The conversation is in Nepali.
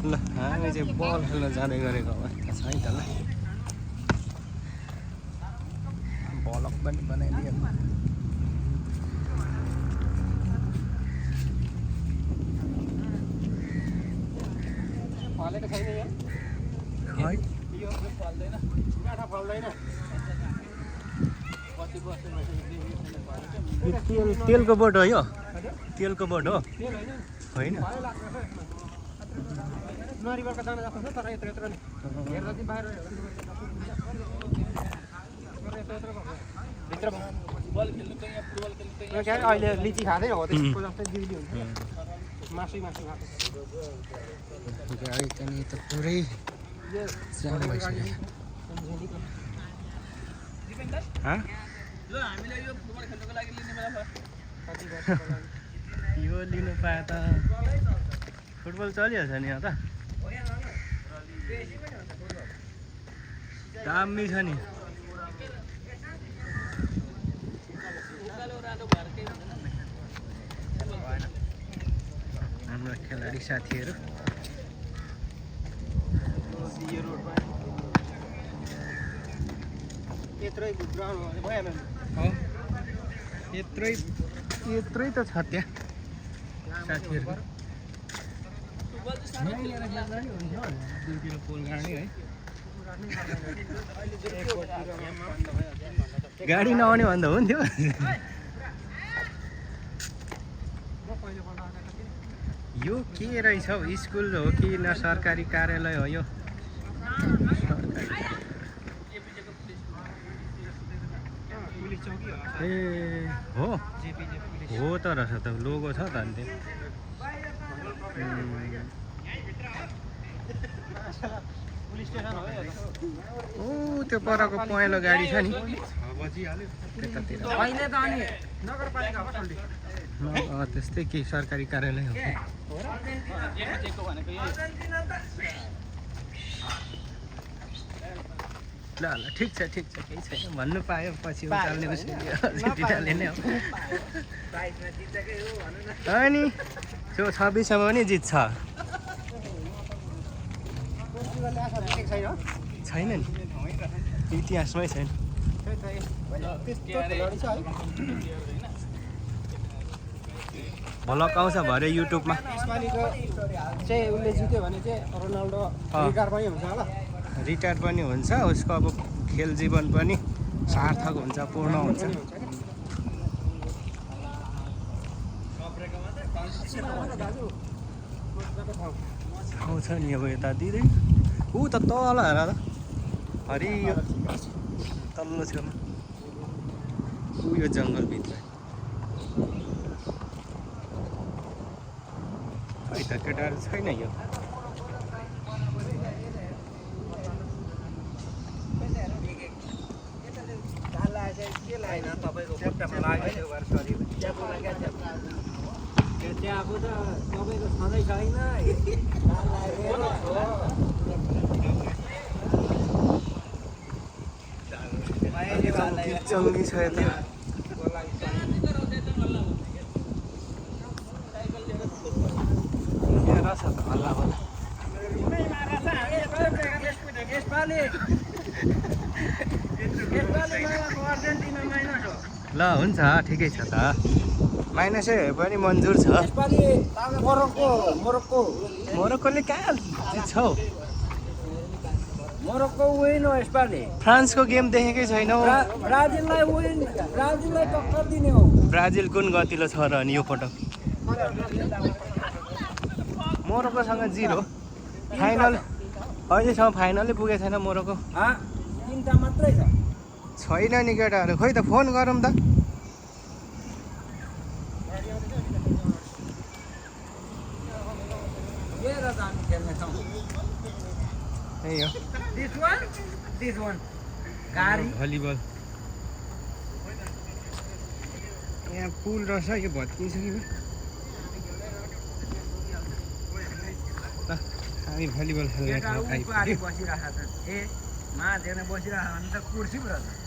ल हामी चाहिँ बल खेल्न जाँदै गरेको अवस्था छ है त ल बलक पनि बनाइदियो फलेको छैन यो खै यो फल्दैन काँठा फल्दैन कति वर्ष तेलको बोट हो यो तेलको बोट हो होइन नरिवलको दाना जस्तो छ तर यत्रो यत्रो नि हेर्दा चाहिँ बाहिर भित्र बल खेल्नु त यहाँ फुटबल खेल्नु त यहाँ अहिले लिची खाँदै हो त्यसको जस्तै दिउली हुन्छ मासु खाएको गाडी चाहिँ त पुरै जाम भइसक्यो ल हामीले यो फुटबल खेल्नको लागि लिने बेला यो लिनु पाए त फुटबल चलिहाल्छ नि यहाँ त दामी छ नि हाम्रो खेलाडी साथीहरू यत्रै ग्राउन्ड भइहाल्यो यत्रै त छ त्यहाँ साथीहरू दुईतिर पोल गाड्ने है गाडी नआउने भन्दा हुन्थ्यो यो के रहेछ हौ स्कुल हो कि न सरकारी कार्यालय हो यो ए हो त रहेछ त लोगो छ त अन्त ओ त्यो परको पहेँलो गाडी छ नि त्यतातिर त्यस्तै केही सरकारी कार्यालय हो ल ल ठिक छ केही छैन भन्नु पायो पछि उचाल्ने उसले नै हो अनि त्यो 26 सम्म पनि जित्छ छैन नि इतिहासमै छैन भ्लग आउँछ भरे युट्युबमा चाहिँ उसले जित्यो भने चाहिँ रोनाल्डो रिटायर पनि हुन्छ होला रिटायर पनि हुन्छ उसको अब खेल जीवन पनि सार्थक हुन्छ पूर्ण हुन्छ आउँछ नि अब यता दिँदै ऊ त तल हेर त हरियो तल्लो छेउमा ऊ यो जङ्गलभित्र खै त केटाहरू छैन यो तपाईँको खुट्टामा लाग्यो त्यहाँ अब त तपाईँको छँदै छैन जङ्गी छ यता छ त हल्ला होला ल हुन्छ ठिकै छ त माइनसै भए पनि मन्जुर छ मोरक्कोले कहाँ जित्छ हौ मोरक्को विन हो यसपालि फ्रान्सको गेम देखेकै छैनौ ब्राजिललाई टक्कर दिने हो ब्राजिल कुन गतिलो छ र अनि यो पटक मोरक्कोसँग 0 फाइनल अहिलेसम्म फाइनलै पुगेको छैन मोरक्को 3टा मात्रै छैन नि केटाहरू खोइ त फोन गरौँ त यही हो भलिबल यहाँ पुल रहेछ यो भत्किन्छ कि हामी भलिबल खेल्ने ठाउँ आइपुग्यो बसिरहेको छ ए माझ हेर्न बसिरहेको भने त कुर्सी पो रहेछ